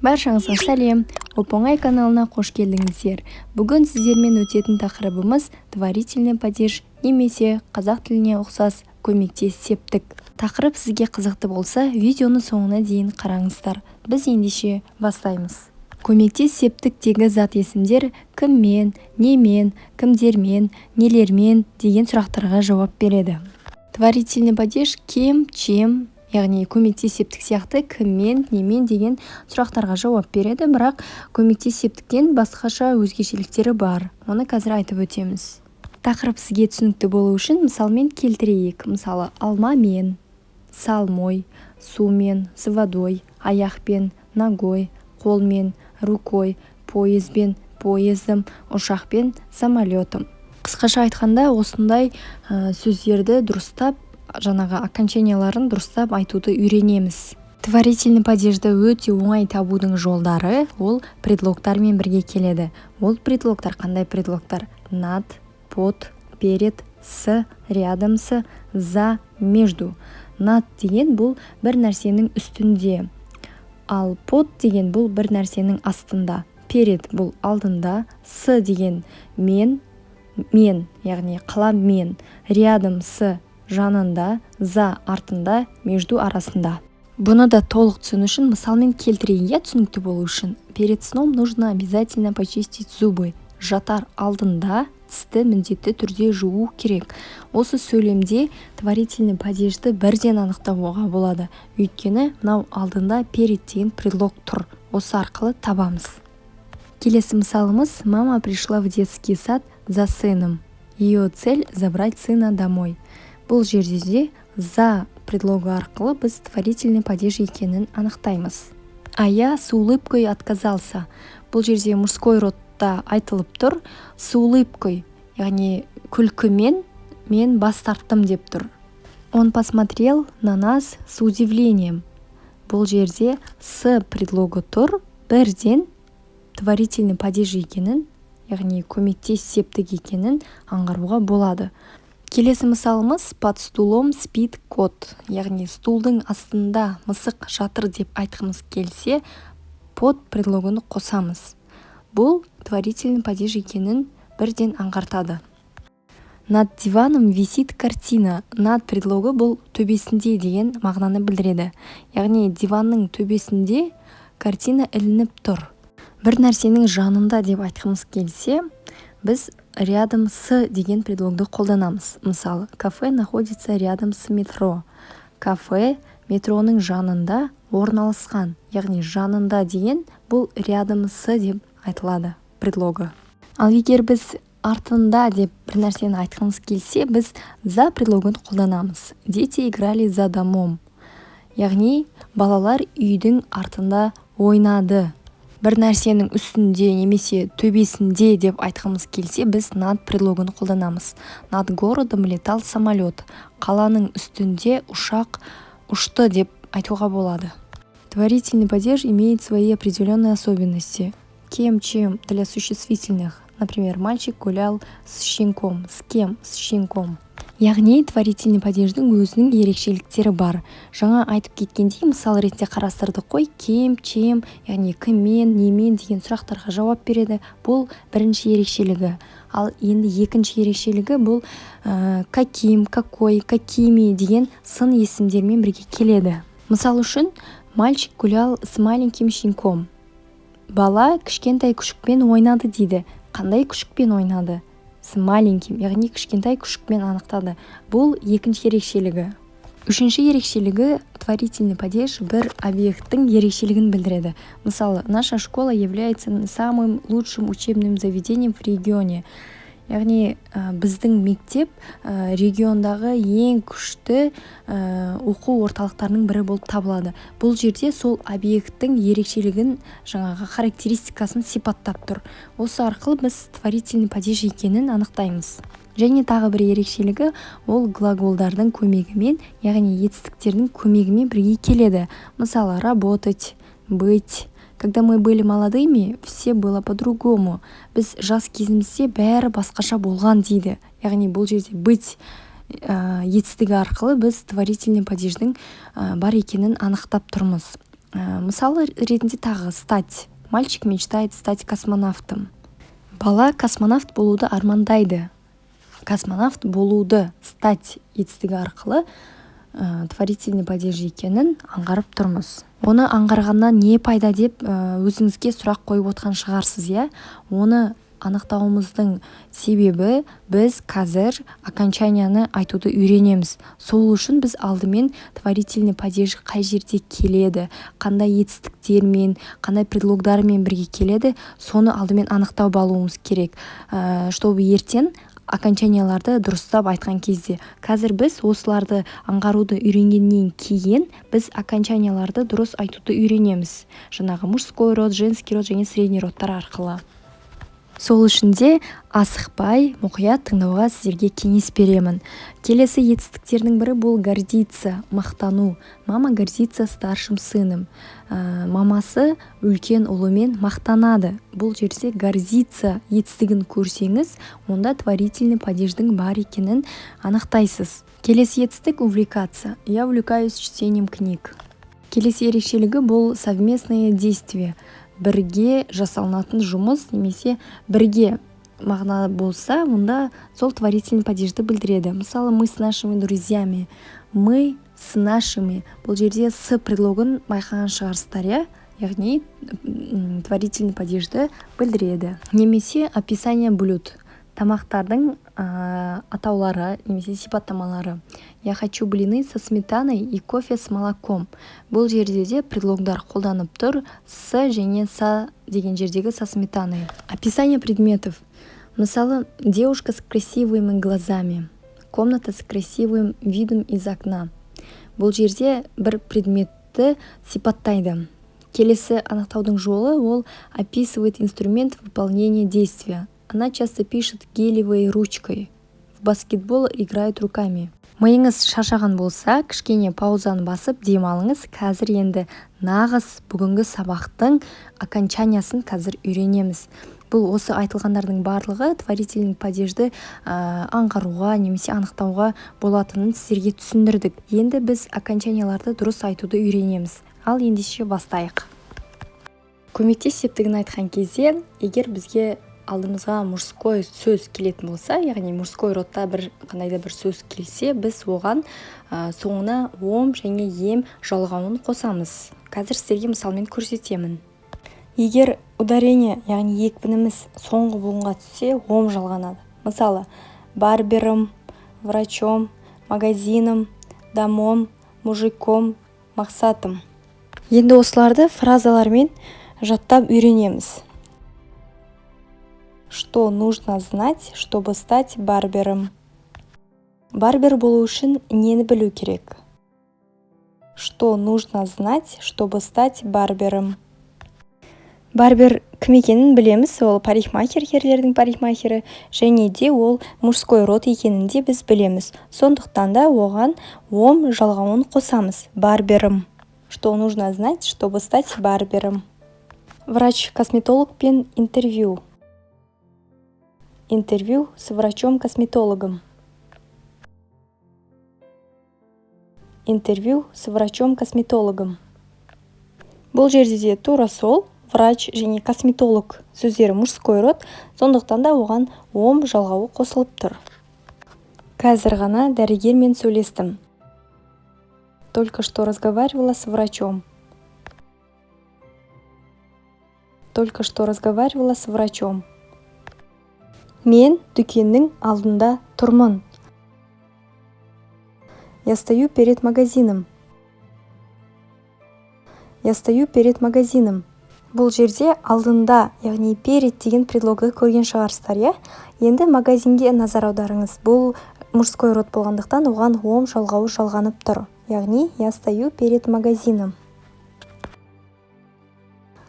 Баршаңызға сәлем! Оп-оңай каналына қош келдіңіздер! Бүгін сіздермен өтетін тақырыбымыз – творительный падеж немесе қазақ тіліне ұқсас көмектес септік. Тақырып сізге қызықты болса, видеоны соңына дейін қараңыздар. Біз ендеше бастаймыз. Көмектес септіктегі зат есімдер кіммен, немен, кімдермен, нелермен деген сұрақтарға жауап береді. Творительный падеж кем, чем, яғни көмектес септік сияқты кіммен, немен деген сұрақтарға жауап береді, бірақ көмектес септіктен басқаша өзгешеліктері бар, оны қазір айтып өтеміз. Тақырып сізге түсінікті болу үшін мысалмен келтірейік. Мысалы, алмамен – с алмой, сумен – с водой, аяқпен – ногой, қолмен – рукой, пойызбен – поездом, ұшақпен – самолетом. Қысқаша айтқанда, осындай сөздерді дұрыстап, жаңағы окончанияларын дұрыстап айтуды үйренеміз. Творительный падежді өте оңай табудың жолдары: ол предлогтармен бірге келеді. Ол предлогтар қандай предлогтар? Над, под, перед, с, рядом с, за, между. Над деген бұл бір нәрсенің үстінде, ал под деген бұл бір нәрсенің астында, перед бұл алдында, с деген мен, мен, яғни қаламмен, рядом с жанында, за артында, между арасында. Бұны да толық түсіну үшін мысалмен келтірейін, иә, түсінікті болу үшін. Перед сном нужно обязательно почистить зубы. Жатар алдында тісті міндетті түрде жуу керек. Осы сөйлемде творительный падежді бірден анықтауға болады, өйткені мынау алдында перед деген предлог тұр. Осы арқылы табамыз. Келесі мысалымыз: мама пришла в детский сад за сыном, ее цель – забрать сына домой. Бұл жерде де за предлогы арқылы біз творительный падеж екенін анықтаймыз. А я с улыбкой отказался. Бұл жерде мужской родта айтылып тұр. С улыбкой, яғни күлкімен мен бас тарттым деп тұр. Он посмотрел на нас с удивлением. Бұл жерде с предлогы тұр, бірден творительный падеж екенін, яғни көмектес септік екенін аңғаруға болады. Келесі мысалымыз: под стулом спит кот. Яғни стулдың астында мысық жатыр деп айтқымыз келсе, под предлогын қосамыз. Бұл творительный падеж екенін бірден аңғартады. Над диваном висит картина. Над предлогы бұл төбесінде деген мағынаны білдіреді, яғни диванның төбесінде картина ілініп тұр. Бір нәрсенің жанында деп айтқымыз келсе, біз рядом с деген предлогды қолданамыз. Мысалы, кафе находится рядом с метро. Кафе метроның жанында орналасқан, яғни жанында деген бұл рядом с деп айтылады предлогы. Ал егер біз артында деп бір нәрсені айтқымыз келсе, біз за предлогын қолданамыз. Дети играли за домом, яғни балалар үйдің артында ойнады. Бір нәрсенің үстінде немесе төбесінде деп айтқымыз келсе, біз над предлогын қолданамыз. Над городом летал самолет. Қаланың үстінде ұшақ ұшты деп айтуға болады. Творительный падеж имеет свои определенные особенности. Кем, чем для существительных. Например, мальчик гулял с щенком. С кем? С щенком. Яғни творительный падеждің өзінің ерекшеліктері бар. Жаңа айтып кеткендей, мысал ретінде қарастырдық қой: кем, чем, яғни кіммен, немен деген сұрақтарға жауап береді. Бұл бірінші ерекшелігі. Ал енді екінші ерекшелігі бұл каким, какой, какими деген сын есімдермен бірге келеді. Мысал үшін, мальчик гулял с маленьким щенком. Бала кішкентай күшікпен ойнады дейді. Қандай күшікпен ойнады? С маленьким, яғни кішкентай күшікпен анықтады. Бұл екінші ерекшелігі. Үшінші ерекшелігі: творительный падеж бір объекттің ерекшелігін білдіреді. Мысалы, наша школа является самым лучшим учебным заведением в регионе. Яғни біздің мектеп региондағы ең күшті оқу орталықтарының бірі болып табылады. Бұл жерде сол объекттің ерекшелігін, жаңағы характеристикасын сипаттап тұр. Осы арқылы біз творительный падеж екенін анықтаймыз. Және тағы бір ерекшелігі: ол глаголдардың көмегімен, яғни етістіктердің көмегімен бірге келеді. Мысалы, работать, быть. Когда мы были молодыми, все было по-другому. Біз жас кезімізде бәрі басқаша болған дейді. Яғни бұл жерде быть етістігі арқылы біз творительный падеждің бар екенін анықтап тұрмыз. Мысалы ретінде тағы стать. Мальчик мечтает стать космонавтом. Бала космонавт болуды армандайды. Космонавт болуды, стать етістігі арқылы творительный падеж екенін аңғарып тұрмыз. Оны аңғарғаннан не пайда деп өзіңізге сұрақ қойып отқан шығарсыз, иә? Оны анықтауымыздың себебі, біз қазір окончанияны айтуды үйренеміз. Сол үшін біз алдымен творительный падеж қай жерде келеді, қандай етістіктермен, қандай предлогдармен бірге келеді, соны алдымен анықтап алуымыз керек, чтобы ертең окончанияларды дұрыстап айтқан кезде. Қазір біз осыларды аңғаруды үйренгеннен кейін біз окончанияларды дұрыс айтуды үйренеміз, жаңағы мужской род, женский род және средний родтар арқылы. Сол үшін де асықпай, мұқият тыңдауға сіздерге кеңес беремін. Келесі етістіктердің бірі бұл гордиться, мақтану. Мама гордится старшим сыном. Мамасы үлкен ұлымен мақтанады. Бұл жерде гордиться етістігін көрсеңіз, онда творительный падеждің бар екенін анықтайсыз. Келесі етістік увлекаться. Я увлекаюсь чтением книг. Келесі ерекшелігі бұл совместное действие, бірге жасалынатын жұмыс немесе бірге мағына болса, онда сол творительный падежді білдіреді. Мысалы, мы с нашими друзьями. Мы с нашими, бұл жерде с предлогын байқаған шығарсыздар, иә? Яғни творительный падежді білдіреді. Немесе описание блюд, тамақтардың атаулары немесе сипаттамалары. Я хочу блины со сметаной и кофе с молоком. Бұл жерде де предлогдар қолданып тұр, с және со деген жердегі со сметаной. Описание предметов. Мысалы, девушка с красивыми глазами, комната с красивым видом из окна. Бұл жерде бір предметті сипаттайды. Келесі анықтаудың жолы ол описывает инструмент выполнения действия. Она часто пишет гелевой ручкой. В баскетбол играют руками. Миыңыз шаршаған болса, кішкене паузаны басып демалыңыз. Қазір енді нағыз бүгінгі сабақтың окончаниясын қазір үйренеміз. Бұл осы айтылғандардың барлығы творительный падежді аңғаруға немесе анықтауға болатынын сіздерге түсіндірдік. Енді біз окончанияларды дұрыс айтуды үйренеміз. Ал ендеше бастайық. Көмектес септігін айтқан кезде, егер бізге алдымызға мужской сөз келетін болса, яғни мужской родта бір қандай да бір сөз келсе, біз оған соңына ом және ем жалғауын қосамыз. Қазір сіздерге мысалмен көрсетемін. Егер ударение, яғни екпініміз соңғы буынға түссе, ом жалғанады. Мысалы, барбером, врачом, магазином, домом, мужиком, мақсатом. Енді осыларды фразалармен жаттап үйренеміз. Что нужно знать, чтобы стать барбером? Барбер болу үшін нені білу керек? Что нужно знать, чтобы стать барбером? Барбер кім екенін білеміз, ол парикмахер, ерлердің парикмахері, және де ол мужской род екенін де біз білеміз. Сондықтан да оған ом жалғауын қосамыз: барбером. Что нужно знать, чтобы стать барбером? Врач-косметологпен интервью. Интервью с врачом-косметологом. Интервью с врачом-косметологом. Бұл жерде де тура сол, врач және косметолог сөздері мужской род, сондықтан да оған ом жалғауы қосылып тұр. Қазір ғана дәрігермен сөйлестім. Только что разговаривала с врачом. Только что разговаривала с врачом. Мен дүкеннің алдында тұрмын. Я стою перед магазином. Я стою перед магазином. Бұл жерде алдында, яғни перед деген предлогты көрген шығарсыздар, иә? Енді магазинге назар аударыңыз. Бұл мужской род болғандықтан, оған ом жалғауы жалғанып тұр, яғни я стою перед магазином.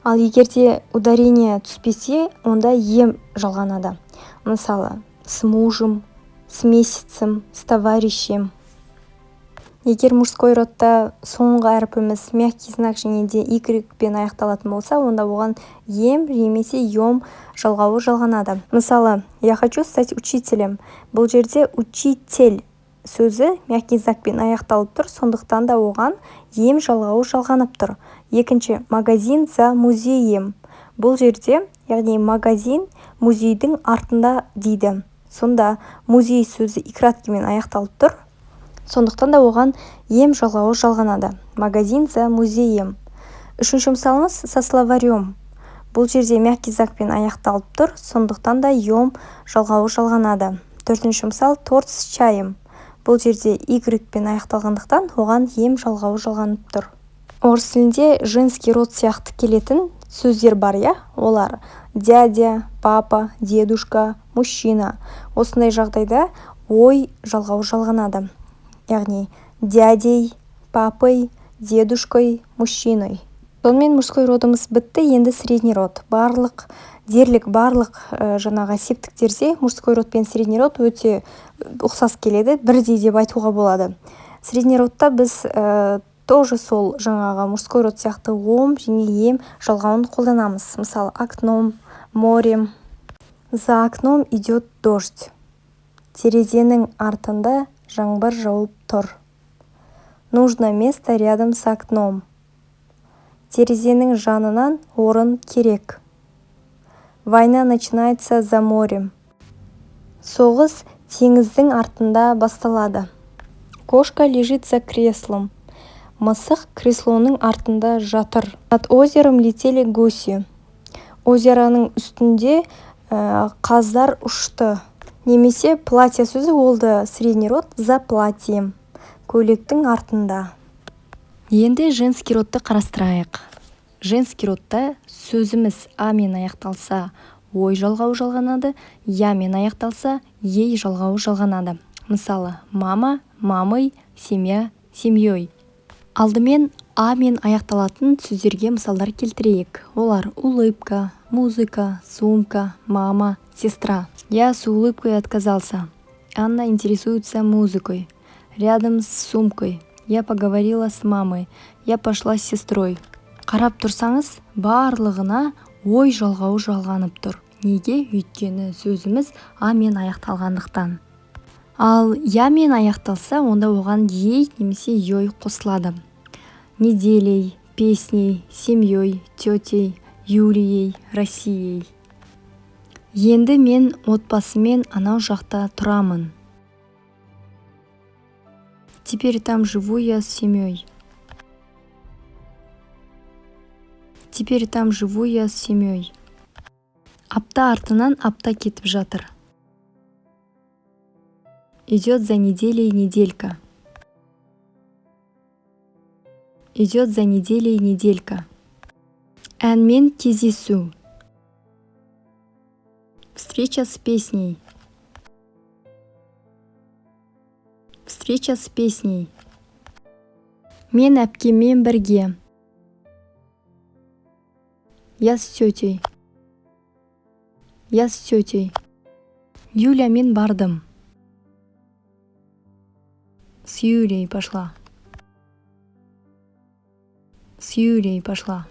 Ал егер де ударение түспесе, онда ем жалғанады. Мысалы, с мужем, с месяцем, с товарищем. Егер мужской родта соңғы әрпіміз мягкий знак және де y пен аяқталатын болса, онда оған ем немесе ем жалғауы жалғанады. Мысалы, я хочу стать учителем. Бұл жерде учитель сөзі мужской род болғандықтан, оған ем жалғауы жалғанып тұр. Сөзі мягкий знакпен аяқталып тұр, сондықтан да оған ем жалғауы жалғанып тұр. Екінші: магазин за музеем. Бұл жерде, яғни, магазин музейдің артында дейді. Сонда музей сөзі и краткиймен аяқталып тұр, сондықтан да оған ем жалғауы жалғанады: магазин за музеем. Үшінші мысалымыз: со словарем. Бұл жерде мягкий знакпен аяқталып тұр, сондықтан да ем жалғауы жалғанады. Төртінші мысал: торт с чаем. Бұл жерде y пен аяқталғандықтан, оған ем жалғауы жалғанып тұр. Орыс тілінде женский род сияқты келетін сөздер бар, иә. Олар: дядя, папа, дедушка, мужчина. Осындай жағдайда ой жалғауы жалғанады, яғни дядей, папой, дедушкой, мужчиной. Сонымен, мужской родымыз бітті. Енді средний род. Барлық, дерлік барлық жаңағы септіктерде мужской род пен средний род өте ұқсас келеді, бірдей деп айтуға болады. Средний родта біз тоже сол жаңағы мужской род сияқты ом және ем жалғауын қолданамыз. Мысалы, окном, морем. За окном идет дождь. Терезенің артында жаңбыр жауып тұр. Нужно место рядом с окном. Терезенің жанынан орын керек. Война начинается за морем. Соғыс теңіздің артында басталады. Кошка лежит за креслом. Мысық креслоның артында жатыр. Над озером летели гуси. Озероның үстінде қаздар ұшты. Немесе платье сөзі, ол да средний род: за платьем, көйлектің артында. Енді женский родты қарастырайық. Женский родта сөзіміз а мен аяқталса, ой жалғауы жалғанады, я мен аяқталса, ей жалғауы жалғанады. Мысалы, мама — мамой, семья — семьей. Алдымен а мен аяқталатын сөздерге мысалдар келтірейік. Олар: улыбка, музыка, сумка, мама, сестра. Я с улыбкой отказался. Анна интересуется музыкой. Рядом с сумкой. Я поговорила с мамой. Я пошла с сестрой. Қарап тұрсаңыз, барлығына ой жалғауы жалғанып тұр. Неге? Өйткені сөзіміз а мен аяқталғандықтан. Ал я мен аяқталса, онда оған ей немесе ей қосылады: неделей, песней, семьей, тетей, Юлией, Россией. Енді мен отбасыммен анау жақта тұрамын. Теперь там живу я с семьей. Теперь там живу я с семьей. Апта артынан апта кетіп жатыр. Идет за неделей неделька. Идет за неделей неделька. Әнмен кездесу. Встреча с песней. Встреча с песней. Мен әпкеммен бірге. Я с тетей. Я с тетей. Юлямен бардым. С Юлей пошла. С Юлей пошла.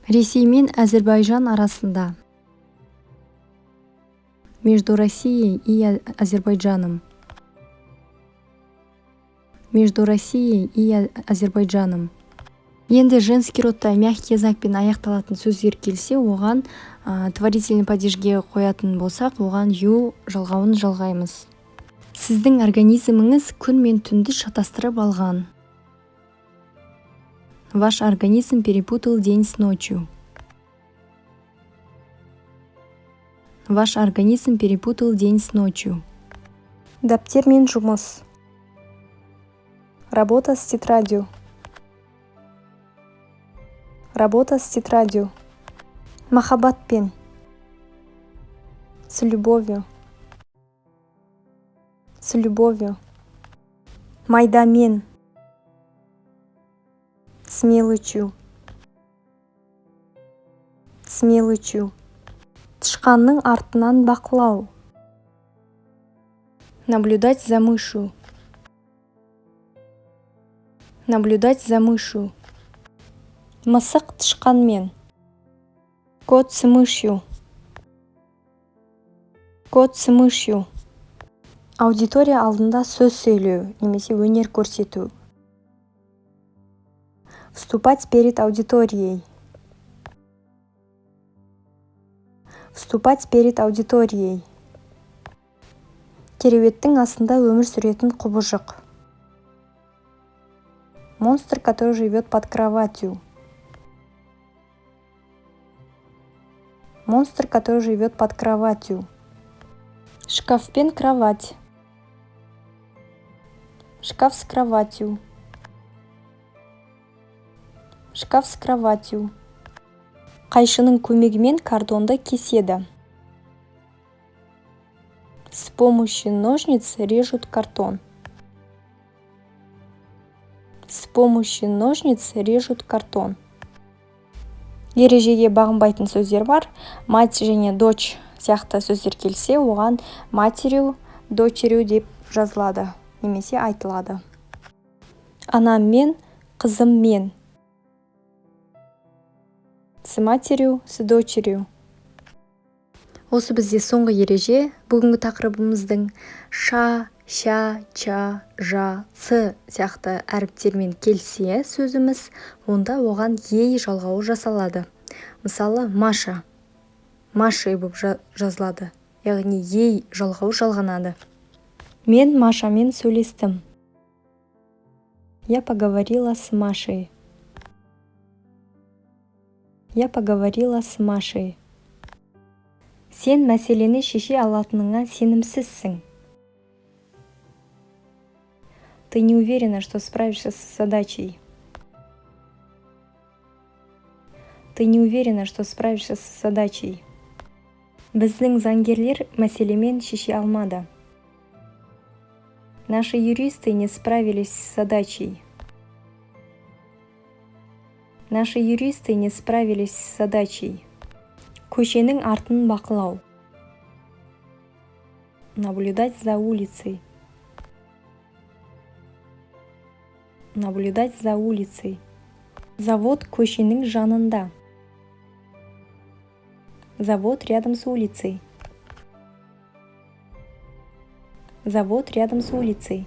Ресей мен Әзірбайжан арасында. Между Россией и Азербайджаном. Между Россией и Азербайджаном. Енді женский родта мягкий знакпен аяқталатын сөздер келсе, оған творительный падежге қоятын болсақ, оған ю жалғауын жалғаймыз. Сіздің организміңіз күн мен түнді шатастырып алған. Ваш организм перепутал день с ночью. Ваш организм перепутал день с ночью. Дәптермен жұмыс. Работа с тетрадью. Работа с тетрадью. Махаббатпен. С любовью. С любовью. Майдамен. С мелочью. С мелочью. Тышқанның артынан бақылау. Наблюдать за мышью. Наблюдать за мышью. Мысық тышқанмен. Кот с мышью. Кот с мышью. Аудитория алдында сөз сөйлеу немесе өнер көрсету. Выступать перед аудиторией. Выступать перед аудиторией. Кереуеттің астында өмір сүретін құбыжық. Монстр, который живет под кроватью. Монстр, который живет под кроватью. Шкаф пен кровать. Шкаф с кроватью. Шкаф с кроватью. Қайшының көмегімен картонды кеседі. С помощью ножниц режут картон. С помощью ножниц режут картон. Ережеге бағынбайтын сөздер бар. Мать және дочь сияқты сөздер келсе, оған матерью, дочерью деп жазылады немесе айтылады. Анаммен, қызыммен. С матерью, с дочерью. Осы бізде соңғы ереже бүгінгі тақырыбымыздың: ша, ща, ча, жа, ц сияқты әріптермен келсе сөзіміз, онда оған ей жалғауы жасалады. Мысалы, Маша Машей болып жазылады, яғни ей жалғауы жалғанады. Мен Машамен сөйлестім. Я поговорила с Машей. Я поговорила с Машей. Сен мәселені шеше алатыныңа сенімсізсің. Ты не уверена, что справишься с задачей. Ты не уверена, что справишься с задачей. Біздің заңгерлер мәселемен шеше алмады. Наши юристы не справились с задачей. Наши юристы не справились с задачей. Көшенің артын бақылау. Наблюдать за улицей. Наблюдать за улицей. Завод көшенің жанында. Завод рядом с улицей. Завод рядом с улицей.